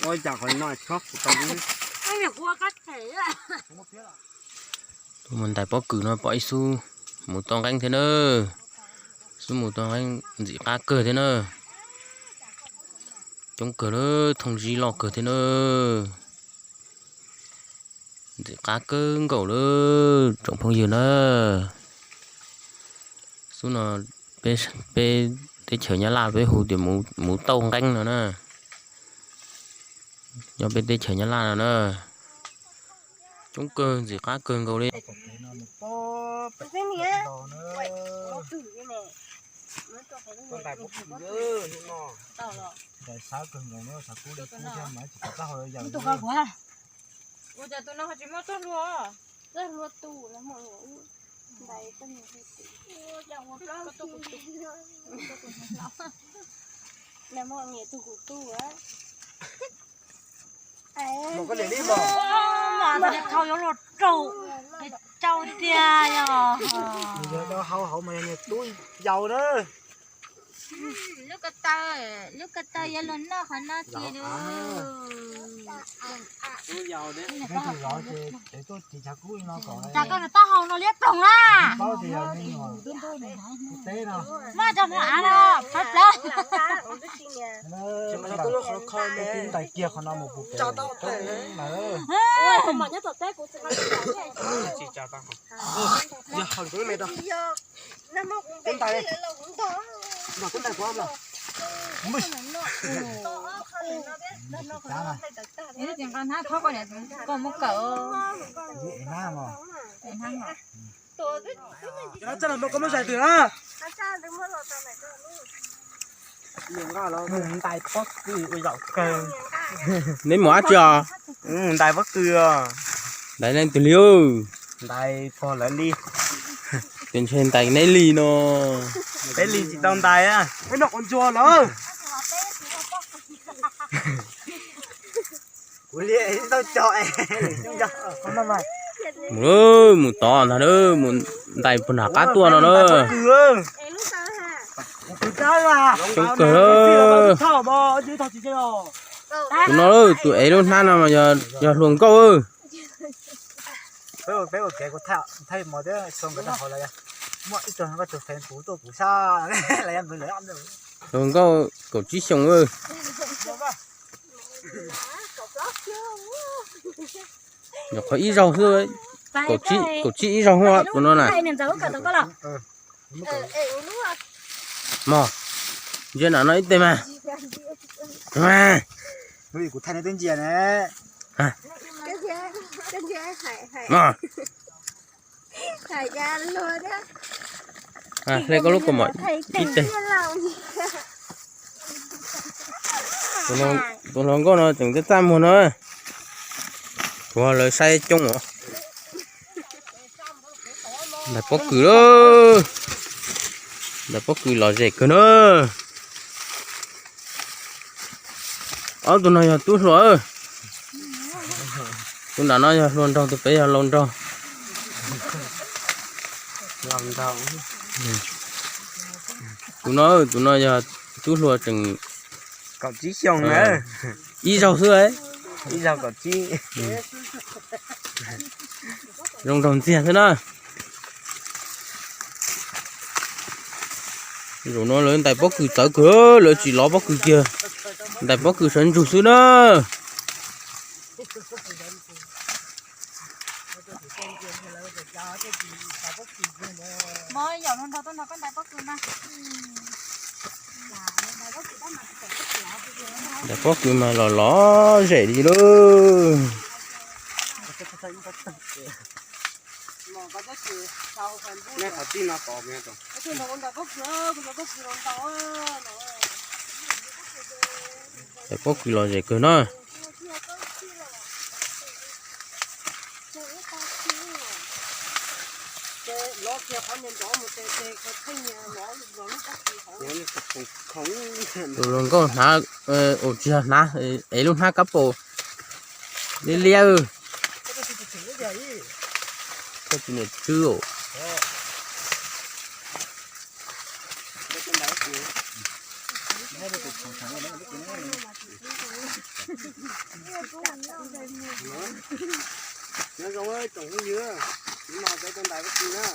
Ua cas qhov no txhob kuv tau. Tus mus ntais pob kws no pom ib xub mus tau nqeeb thiab na. Xub mus tau nqeeb ntxim qab kawg thiab na. Coob kawg lawm, thooj zib loj kawg thiab na. Ntxim qab kawg nkaus lawm tsoom phooj ywg na. Xub no peb, peb teb chaws Nyab Laj peb hu tias mus tauj nqeeb no na. Nyob peb teb chaws Nyab Laj no na. Coob kawg ntxim qab kawg nkaus li. Ua cas tus no ho tsis muaj txoj hlua? Txoj hlua tu, lawv muaj hlua ub. Ntais txoj hlua tu. Lawv muaj niam tug kuv tu. Mas koj niam li mas. Mas thau yuav luag raug, es tsau tiag yog. Yog hau hauv mas yog niag tub yau na. Lub ko taw, lub ko taw yuav luag noj qhov no tiag. Cas koj nws taub hau no liab ploog na. Muaj cov hmo av no plawv plawv. Ntais kiag qhov no mus puv pem. Ntais, ntais kuv. Nqa hnab thov koj niam, koj muab kawm. Cov no txaj los koj muab zais twg na? Neb mus dab tsi os? Ntais pob kws os. Ntais leej twg li? Ntais pog lawv li. Tes ntshe ntais neb li no. Peb li tsis tau ntais. Peb noj quav ntsuag lawm. Kuv li tau co. Mus, mus tod ntag, mus ntais puag nram qab tuaj no na. Coob kawg. Tus no, tus ev lub hnab no mas yog hluas nkauj. Hluas nkauj kaum tsib xyoos. Nyuam qhuav ib zaug xwb, kaum tsib ib zaug tus no na. Mog, ntsia nram no ib teg mas. Kuv thaij nej twb ntsia ne. Mog. Hle koj lub kaus mom ib teg. Tus hluas nkauj no tseem txaj txaj muag no. Kuv lawv saib coob os. Ntais pob kws lawm. Ntais pob kws lom zem kawg na. Ob tug no yog tub hluas. Tus nram no yog hluas nraug, tus pem yog laus nraug. Tus no, tus no yog tub hluas tseem kaum tsib xyoos na. Ib zaug xwb. Ib zaug kaum tsib. Zoo nraug ntxiag xwb na. Zaum no lawv ntais pob kws txawv kawg, lawv tsis lov pob kws kiag, ntais pob kws sawv ntsug xwb na. Ntais pob kws mas los lom zem li lawm. Ntais pob kws lom zem kawg na. Tus hluas nkauj hnav, ua tsis yog hnav, ev lub hnab kab paus liab liab. Koj tus niam tswb os. Nyob zoo tsoom phooj ywg, hnub no peb tuaj ntais pob kws na,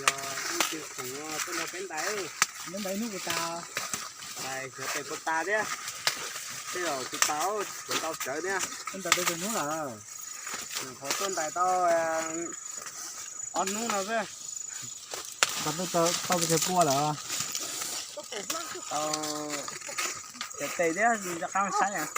yog ib tug khoom tuaj nrog peb ntais, ntais hnub puas tas, ntais xyov tes puas tas thiab, tej zaum tsis tau, tsis tau tsawv thiab. Tuaj ntais tau tsawg hnub lawm? Nyuam qhuav tuaj ntais tau ob hnub no xwb. Ntais tau pes tsawg pua lawm? Tau cov tes thiab, rov qab saib.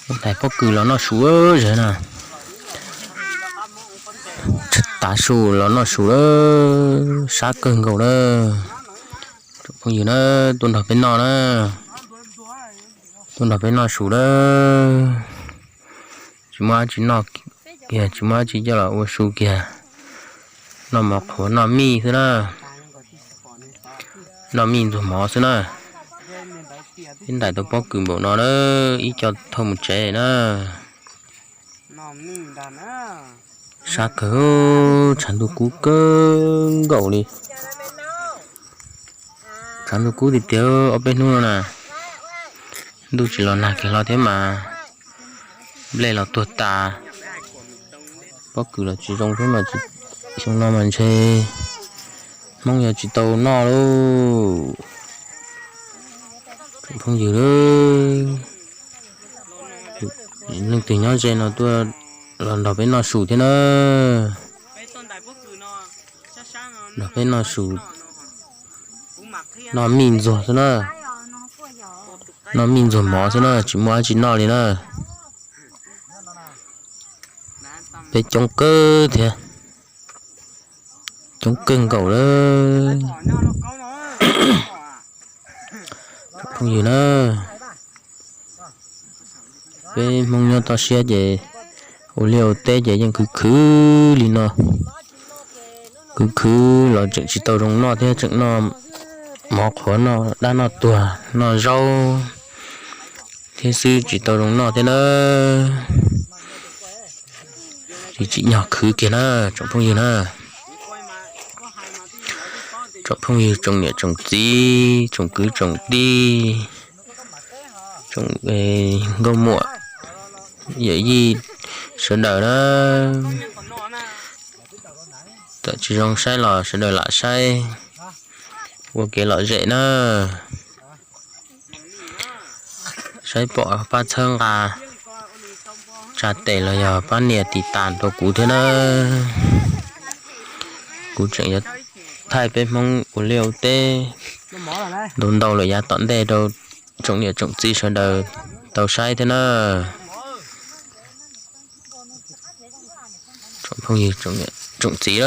Ntais pob kws los noj su zog na. Tav su los noj su lawm, sab kawg nkaus lawm. Tsoom phooj ywg na, tuaj nrog peb noj na, tuaj nrog peb noj su lawm. Tsis muaj dab tsi noj kiag, tsis muaj dab tsi coj los ua su kiag. Noj mov qhuav noj mij xwb na, noj mij ntxuag mov xwb na. Peb ntais tau pob kws npaum no na, ib co thauj mus tsev na. Sab kawg, tshav ntuj kub kawg nkaus li. Tshav ntuj kub tiag tiag, ob peb hnub no na, ntuj tsis los nag kiag hlo thiab mas nplej los tuag tas. Pob kws los tsis zoo thiab mas, xyoo no mas ntshe Hmoob yuav tsis tau noj lauj. Tsoom phooj ywg, leej twg nyob ze no tuaj los nrog peb noj su thiab na. Nrog peb noj su, noj mij ntxuag xwb na, noj mij ntxuag mov xwb na, tsis muaj dab tsi noj li na. Peb coob kawg thiab, coob kawg nkaus lawm. Tsoom phooj ywg na, peb Hmoob nyob toj siab ces ua liaj ua teb ces yeej khwv khwv li no. Khwv khwv los tseem tsis tau zoo noj thiab, tseem noj mov qhuav, noj dab noj tuag, noj zaub thiab xwb, tsis tau zoo noj thiab na. Tsis tsim nyog khwv kiag na tsoom phooj ywg na. Tsoom phooj ywg, tsoom niam tsoom txiv, tsoom kwv tsoom tij, tsoom nkauj muam, yawm yij sawv daws na, txawm tsis zoo saib los sawv daws lam saib ua kev lom zem na. Saib pom pab txhawb nqa, tsa tes los yog pab nias tiv tas rau kuv thiab na. Kuv tseem yuav thaij peb Hmoob ua liaj ua teb ntau ntau lawm yav tom ntej rau tsoom niam tsoom txiv sawv daws tau saib thiab na. Tsoom phooj ywg, tsoom txiv,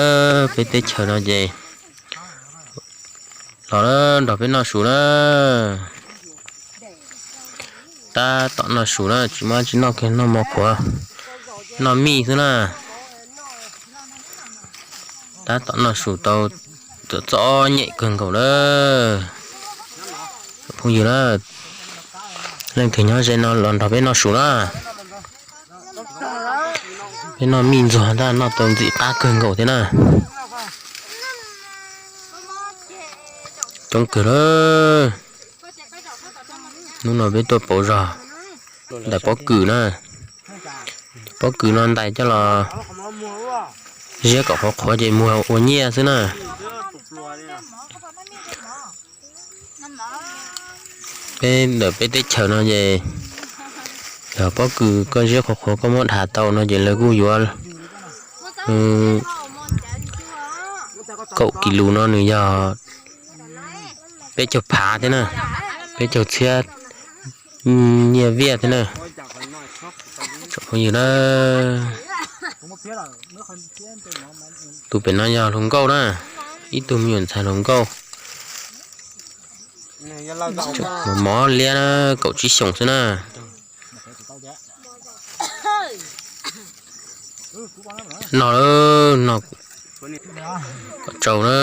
peb teb chaws no ces los nrog peb noj su na. Tab tom noj su na, tsis muaj dab tsi noj kiag, noj mov qhuav, noj mij xwb na. Tab tom noj su tau txom txom nyem kawg nkaus na. Tsoom phooj ywg na, leej twg nyob ze no los nrog peb noj su na. Peb noj mij ntxuag ntag, noj tau ntxim qab kawg nkaus thiab na. Coob kawg lawm. Hnub no peb tuaj pauv zog ntais pob kws na. Pob kws no ntais coj los ziab kom qhuav qhuav ces muag ua nyiaj xwb na. Peb ntawm peb teb chaws no ces yog pob kws koj ziab qhuav qhuav koj muab dhas tau no ces lawv kuj yuav kaum kis lus no nws yog peb caug phav thiab na, peb caug txhiab nyiaj viaj thiab na. Tsoom phooj ywg na, tus pem no yog hluas nkauj na, ib tug me nyuam ntxhais hluas nkauj. Mos mos liab na, kaum tsib xyoos xwb na. Noj, noj kom tsau na.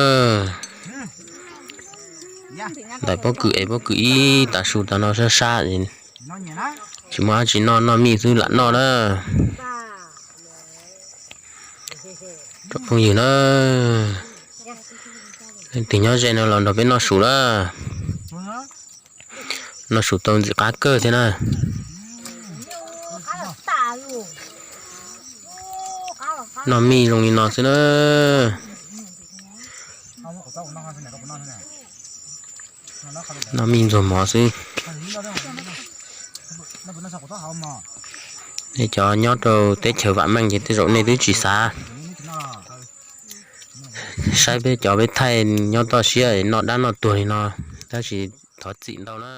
Ntais pob kws es pob kws ib tav su tas no sab sab es Tsis muaj dab tsi noj, noj mij xwb lam noj na. Tsoom phooj ywg na, leej twg nyob ze no los nrog peb noj su na. Noj su tau ntxim qab kawg thiab na. Noj mij zoo li no xwb na. Noj mij ntxuag mov xwb. Nej cov nyob rau teb chaws vam meej ces tej zaum nej twb tsis xav saib peb cov peb thaij nyob toj siab noj dab noj tuag li no, tab sis thov txim ntau na.